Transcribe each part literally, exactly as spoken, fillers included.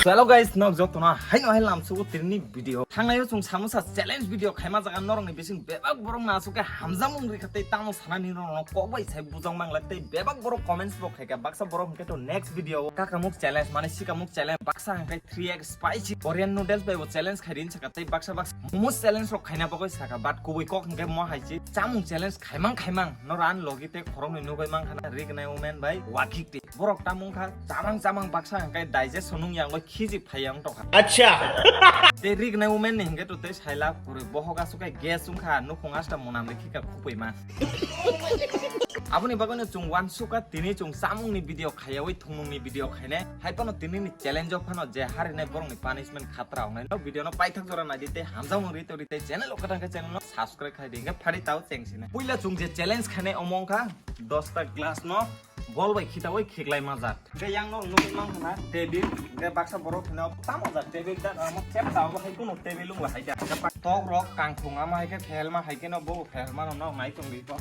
So hello guys, nok jotono haino hai lamsugo tini video. Thangnaio chwng samosa challenge video khaima jaga norokni bising bebak borok no aswk khe hamjakmung rikha tei tamo sanani norokno kok bai sai bujak manglak tei bebak borok comments bo khaikha baksa borok hwnkhe to next video o kakamuk challenge mane sikamuk challenge baksa hwnkhe three X spicy Korean noodles bai bo challenge khairi hinwi sakha tei baksa baksa momos challenge rok khaina bagwi sakha but kubui kok hwnkhe mo hai se chamung challenge khaimang khaimang norok ani logi tei khoroknwi nugwi mankha na Rignai Women bai Wakhikti. Borok tamung kha chamang chamang baksa hwnkhe digest sonung yang bai khiji phai yang tongkha. Acha. Tei Rignai Women ni hwnkhe to tei saila kwrwi bohok aswk khe gas wngkha nukhung asta monam rikhi kha khupui ma. Aboni bagwino chwng uansukha tini chwng chamungni video khaiyawi thwngmungni video khainai. Hai phano tinini challenge o phano je harinai borokni punishment khatra wngnai. No video no paithak jora naidi tei hamjakmung ri tongdi tei channel o kwthang khe channel no subscribe khaidi hwnkhe phari tao chengsinai. Puila chwng je challenge khainai omo wngkha dosta glass no bol bai khitawi khiklai majak. Hwnkhe yang no nugwi mankha na table, hwnkhe baksa borok hino tamo jak table da amo chep ta obo hai kuno table wngla hai da. Tok rok kangkhung amo hai khe phelma hai khe no bo phelma no nok nai tongdi to.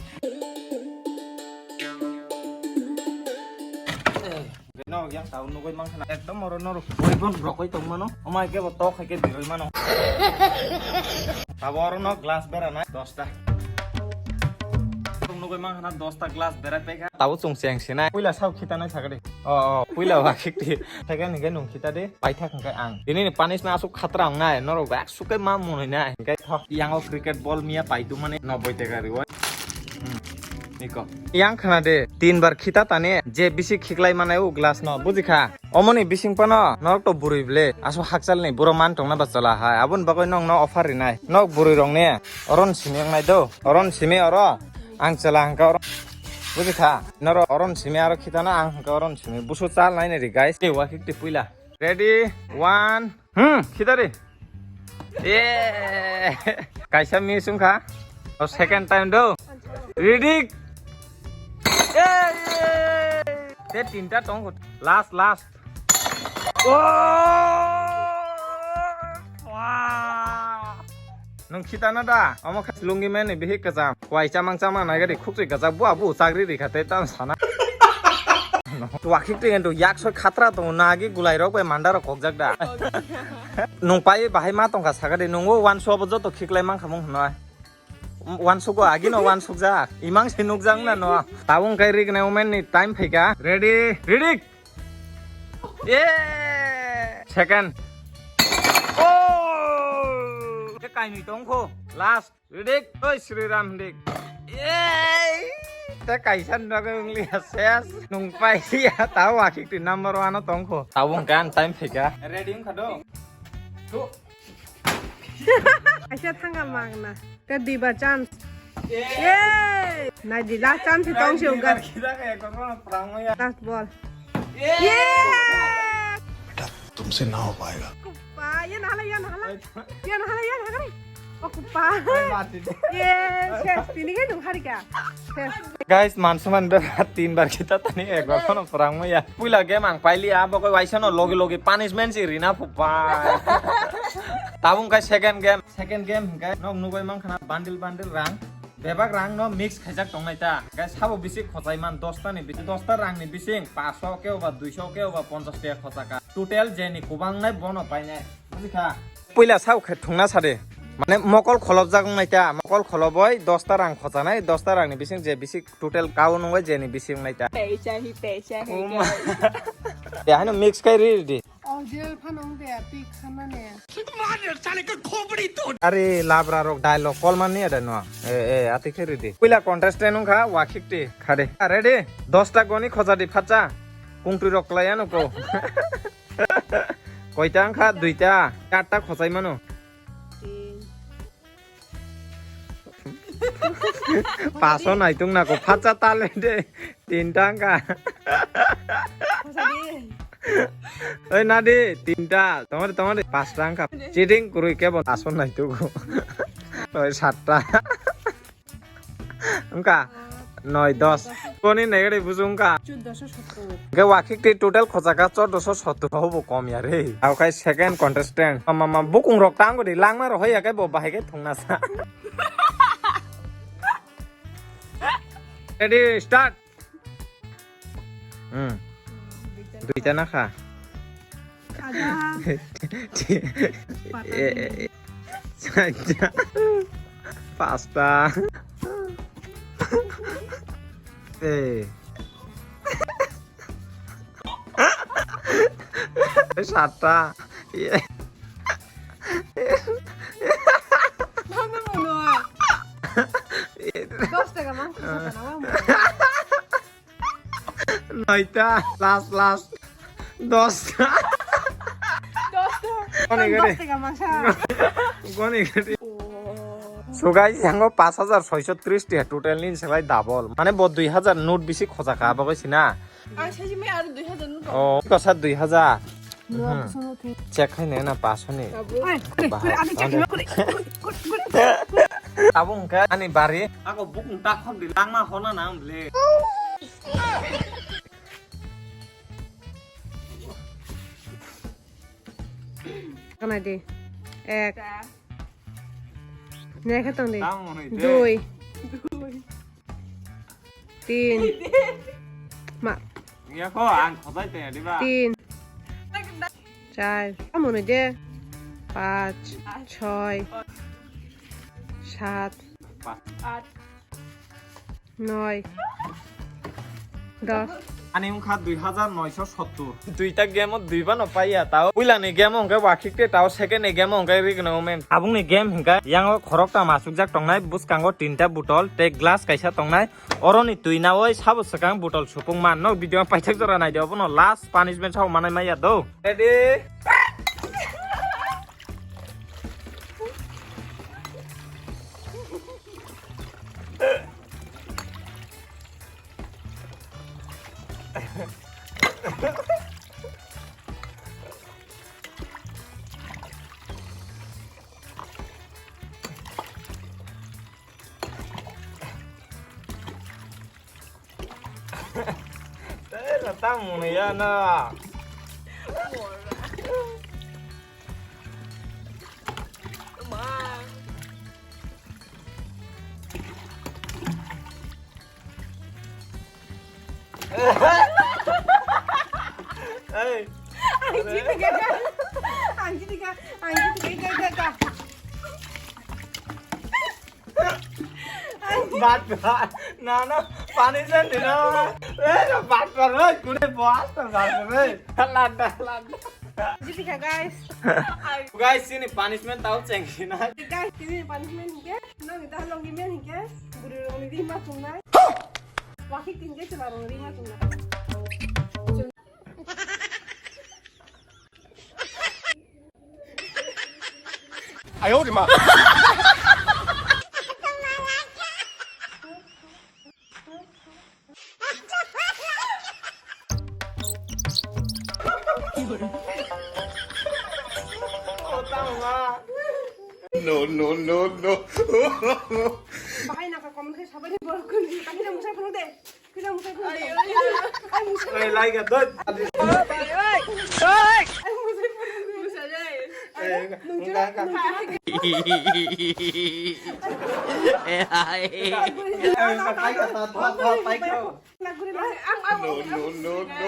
No yang tao nugwi mankha na ekdom oro no rok boi bon rokoi tong mano. Omo hai khe bo tok hai khe biroi mano. Tabo oro no glass bera nai dosta. Nugwi mankha na dosta glass berai paikha. Tabo chwng cheng sinai. Puila sao khita nai sakadi. O, o, puila Wakhikti. Second hwnkhe nung khita de. Paithak hwnkhe ang. Tini ni punishment aswk khatra wngnai. Norok bai aswk khe ma munoi nai. Hwnkhe thok. Yang o cricket ball miya paitu mani nobboi taka riwai. Hmm. Niko. Yang khna de. Tin bar khita tani. Je bisi khiklai manai o glass no. Bujikha? Omoni bising phano norok to bwrwi ble. Aswk hakchal ni buro man tongna ba chwla hai. Aboni bagwi nokno offer rinai. Nok bwrwi rok ne. Oron simi wngnai do. Oron simi oro. Ang chwla hwnkhe oro. Bujikha? Noro oron simi aro khitana ang hwnkhe oron simi. Busu chal nai nai ri guys. Tei Wakhikti puila. Ready? One. Hmm, khitari. Yeah. Kaisa miss wngkha. O second time do. Ready? Yeah, yeah. Te tinta tong. Last, last. Oh! Wow! Nung khitana da? Omo kha lungi mani bihi kwcham. Kwai chamang chamang nai gadi khukchwi gajak bua bu chakri rikha tei tam sana. Wakhikti endo yak soi khatra tongo nagi gulai rok bai manda rok kokjak da. Nung pai bahai ma tongkha sagadi nungo uansuk abo joto khiklai mankha mung hwnoi. Uansukgo agino uansukjak. Imang se nukjak na no. Tabung kai Rignai Women ni time phaika. Ready? Ready? Yeah! Second. Oh! Te kainwi tongkho. Last. Ready? Oi Sri Ram dik. Yeah! Te kaisa nugwi wngli ses. Nung pai ya ta Wakhikti number one o tongkho. Tabung kan time phaika. Ready wngkha do? Two. Kaisa thanga magna. Te diba chance. Yay! Nai di last chance tong se uga. Last ball. Yay! बेटा, तुमसे ना हो पाएगा। Kupa, yan hala, yan hala. Yan hala, yan hala. O kupa. Yay, ses, tini kai nung harika. Ses. Guys, mansuman be tinbar kita tani ekbar kono perang mo ya. Puila game ang paili abo koi waisa no logi logi punishment si rina pupa. Tabung kai second game. Second game hingkai nok nugoi mankha na bundle bundle rang. Bebak rang no mix khaijak tongnai ta. Hingkai sabo bisi khochai man dosta ni bisi dosta rang ni bising paso kebo ba duiso kebo ba ponchas taka khochaka. Total je ni kubang nai bono painai. Bujikha? Puila sao khe thungna sadi. Mane mokol kholopjak wngnai ta. Mokol kholoboi dosta rang khochanai, dosta rang ni bising je bisi total kao nungoi je ni bising nai ta. Peisa hi peisa hi. Uma. Ya hano mix kai ri di. Original phano wng de, twi khanani. Are labra rok dialogue call man ni ada no. Eh, eh, ati khe ready. Puila contestant wngkha Wakhikti khade. Ready? Dosta goni khoja di phatsa. Kungtwi rok klai ano ko. Koita wngkha? Duita. Katta khochai mano. Paso naitung nako phatsa tale de tinta wngkha. Oi nadi tinta tongori tongori pasta wngkha. Cheating kwrwi kebo paso naitugo. Oi satta. Wngkha. Noi dos. Koni negari busu wngkha. Chuddoso sottor. Hingke Wakhikti total khojaka chuddoso sottor hobo kom ya re. Aokai second contestant. Mama, mama, bukung rok tango di langma rok hoya kai bo bahai kai thungna sa. Ready, start. Hmm. Duita na kha. Ada. Ti-, ti-, Pata eh, eh, eh. Saja. Pasta. Eh. Sata. Iya. Mana mono? Dos taka mang, dos taka mang. Noita, last, last. Dos. Dos taka. Goni, goni. Dos taka mang sa. Goni, goni. So guys, yango pash hajar soiso tris taka total ni selai double. Mane bo dui hajar note bisi khoja ka, bo sina. Ang saji me aro dui hajar note. Oh, kosa dui hajar. Nua Hmm. kusuno the. Check khai ne na pash ni. Tabuk. Ai, kore, Bahar, kore, ang check tabuk. Kore, kore, kore, kore. Tabuk hwnkhe ani bari. Ako bukung takhok di langma hona nang ble. Kana di. Ek. Ta. Nya khe tong di. Tamo hwnwi de. Dui. Dui. Tin. Ma. Iya ko ang khosai te diba. Tin. Char. Tamo hwnwi de. Pach. Choi. Sat. Pas. Noi. Dos. Ani wngkha dui hajar noisho sottur. Duita game o duiba no paiya tao. Puila ni game o hwnkhe Wakik te tao, second ni game o hwnkhe Rigno Women. Tabuk ni game hwnkhe yango khorokta masukjak tongnai, bwskango tinta botol tei glass kaisa tongnai. Oro ni twi nawi sabo swkang botol supung man. Nok video paithak jora naidi, obono last punishment sao manai maya do. Ready? Tei na tamo hwnwi ya na. Hey. Ang jiti ka, ang jiti ka, ang jiti ka, ka, ka, ka. Bat, bat. Na, na. Pani sen di na. Eh, na bat, bat, eh. Kune boss, na bat, bat, eh. Lada, lada. Jiti ka, guys. Guys, sini punishment tau chengsi na. Guys, sini punishment hingke. Nang ita long di men hingke. Guru rong di ma chungnai. Wakhi tingke chela rong di ma chungnai. No, no, no, no. Bahai naka comment khe sabai borok kuni. Kami na musai phunuk de. Kisa musai phunuk de. Ai, musai. Ai, lai ga dot. Ai, musai. Ai, musai phunuk de. Musai de. Ai, nung jira, nung jira. Eh, ai. Ai, musai phunuk de. No, no, no, no.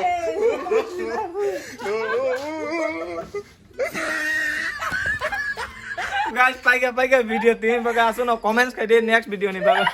Guys, paika, paika video tini baga asuno comments khai de next video ni baga.